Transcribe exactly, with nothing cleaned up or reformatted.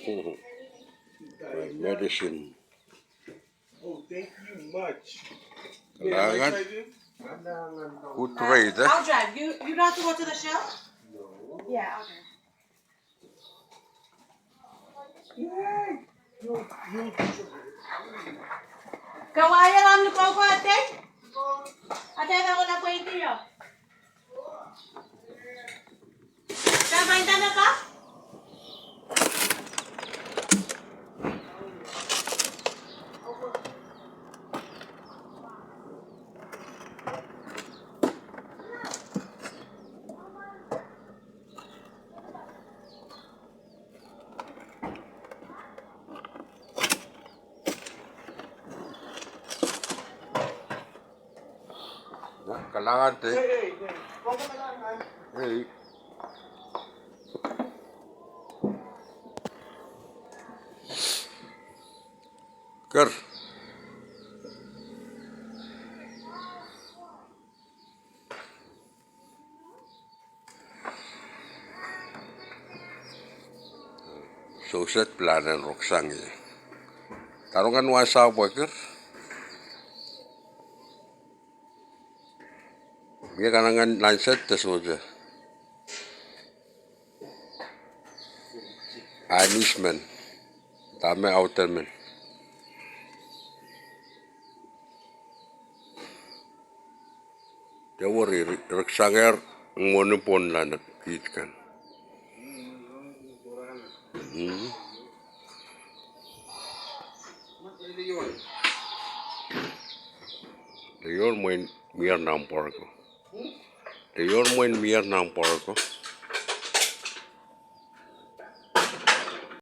My medicine. Oh, thank you much. Kalahngan. Good trade, eh? I'll drive. You, you don't have to go to the show? No. Yeah, I'll drive. Kawaia ram ni koko ate? Ate na kona pwe idio. Ka main dana ka? Kalahngan te. Ei. Ker. Sewese pilahn en roksang ie. Karongen wasa pwekir. Mie kanengen nan sehd de sohte. Anismen. Dahme audemen. Dewe ri, ri, riksangehr mwohni pwon nan kiht kan. Mhm. Leor mwein mier nan pwarko. Leor mwein mier nan pwarko.